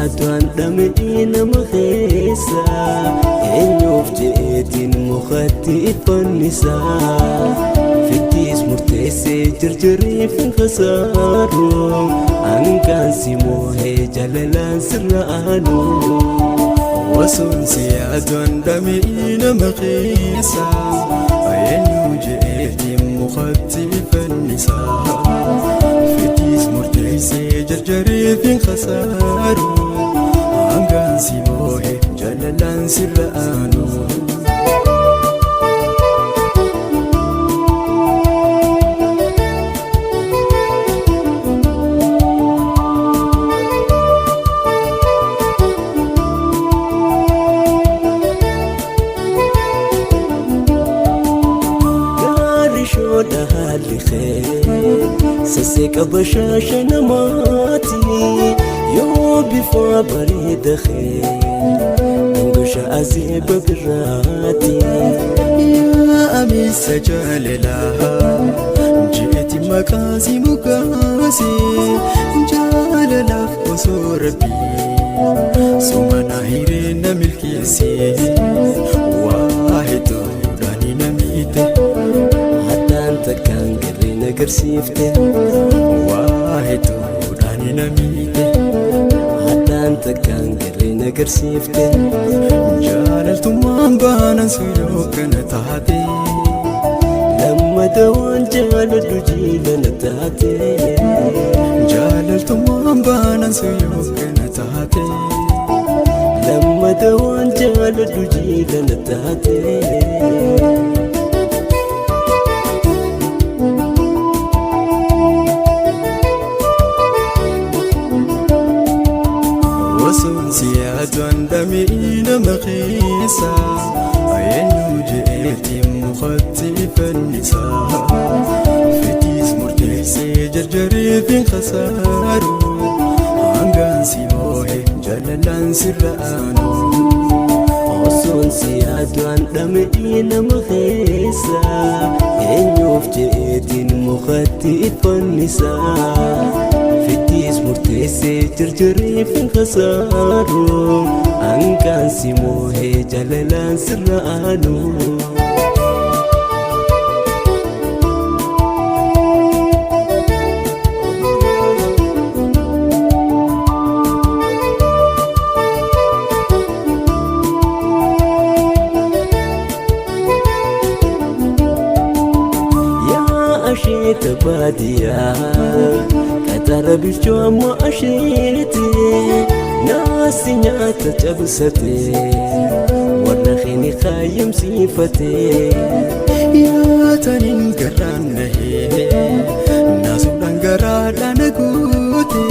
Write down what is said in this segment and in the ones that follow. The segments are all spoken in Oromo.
yaadu dhamee nama keessa eenyuuf jeetiin mukatti fannisa fittiis murteessee jirjiriif hin khasaaru hangaan si moohee jalalaan sirra aanu. Osoon si yaadu dhamee nama keessa eenyu jeetiin mukatti fannisa fittiis murteessee jarjareef hin khasaaru hangaan si moohe jaalalaan sirra aanu. Gaarri shoodha haalli kee sasseeqa bashaasha namaati yoo bifa bareeda kee dhangasha azeeba biraati. Yaa amiisa jaalalaa jeeti maqaa si mukaase jaalalaaf osoo rabbii sumana hiree na milkeesse waa hedduudhaan na miite. Haddaan takkaan garee na agarsiifte Waa hedduudhaan na miite. Haddaan takkaan garee na agarsiifte Jaalaltummaan baanan yoo kana taate. Lammata waan jaaladhu jiila na taate. Jaalaltummaan baanan yoo kana taate. Lammata waan jaaladhu jiila na taate. Osoon si yaadu dhamee nama keessa eenyu jeetiin mukatti fannisa fittiis murteessee jarjareef hin khasaaru hangaan si moohe jaalalaan sirra aanu. Osoon si yaadu dhamee nama keessa eenyuuf jeetiin mukatti fannisa fittiis murteessee jirjiriif hin khasaaru hangaan si moohee jaalalaan sirra aanu. Yaa asheeta baadiyyaa qaxara bilchoo amma asheete naasi nyaata cabsate warra keeni kaayyamsiifate. Yaataniin garaan nahee naasuudhaan garaadhaan guute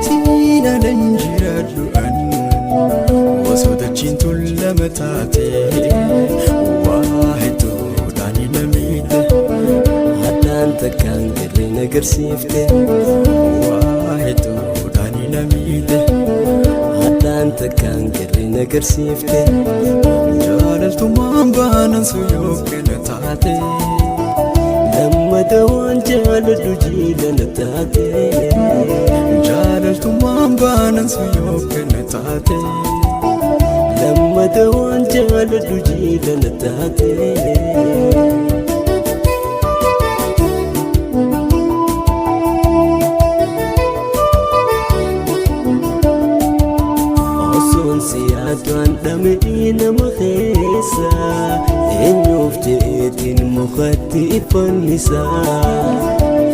siinaan jiraadhu an osoo dachiin tullama taate waa hedduudhaan na miite. Haddaan takkaan garee na agarsiifte Waa hedduudhaan na miite. Haddaan takkaan garee na agarsiifte Jaalaltummaan baanan yoo kana taate. Lammata waan jaaladhu jiila na taate. Jaalaltummaan baanan yoo kana taate. Lammata waan jaaladhu jiila na taate. Osoon si yaadu dhamee nama keessa eenyuuf jeetiin mukatti fannisa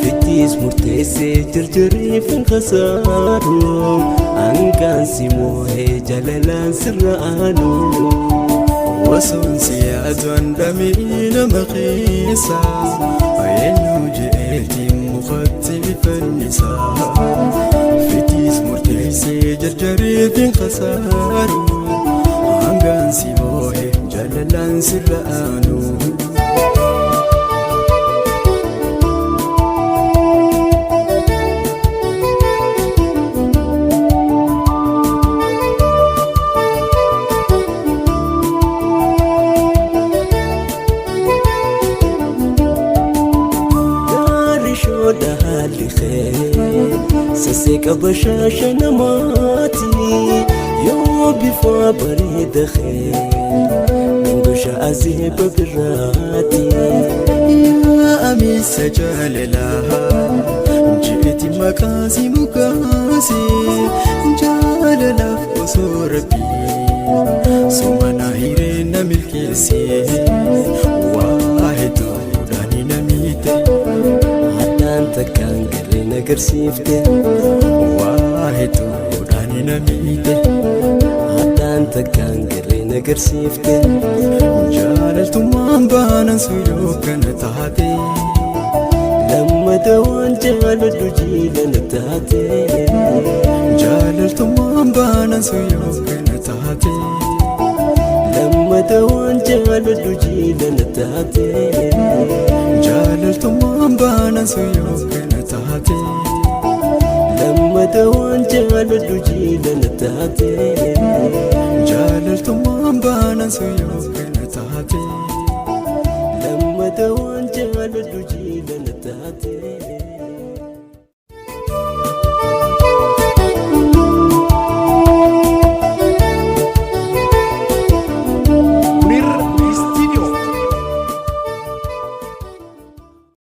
fittiis murteessee jirjiriif hin khasaaru hangaan si moohee jaalalaan sirra aanu. Osoon si yaadu dhamee nama keessa eenyu jeetiin mukatti fannisa fittiis murteessee jarjareef hin khasaaru hangaan si moohe jaalalaan sirra aanu. Gaarri shoodha haalli kee sasseeqa bashaasha namaati. Yoo bifa bareeda kee dungusha azeeba biraati. Yaa amiisa jaalalaa jeeti maqaasi mukaasi jaalalaaf osoo rabbii sumana hiree na milkeesse waa hedduudhaan na miite. Haddaan takkaan garee na agarsiifte. Waa hedduudhaan na miite. Haddaan takkaan garee na agarsiifte. Jaalaltummaan baanan suyyoo kana taate. Lammata waan jaaladhu jiila na taate. Jaalaltummaan baanan suyyoo kana taate. Lammata waan jaaladhu jiila na taate. Jaalaltummaan baanan suyyoo kana taate. Lammata waan jaaladhu jiila na taate. Jaalaltummaan baanan suyyoo kana taate. Lammata waan jaaladhu jiila na taate.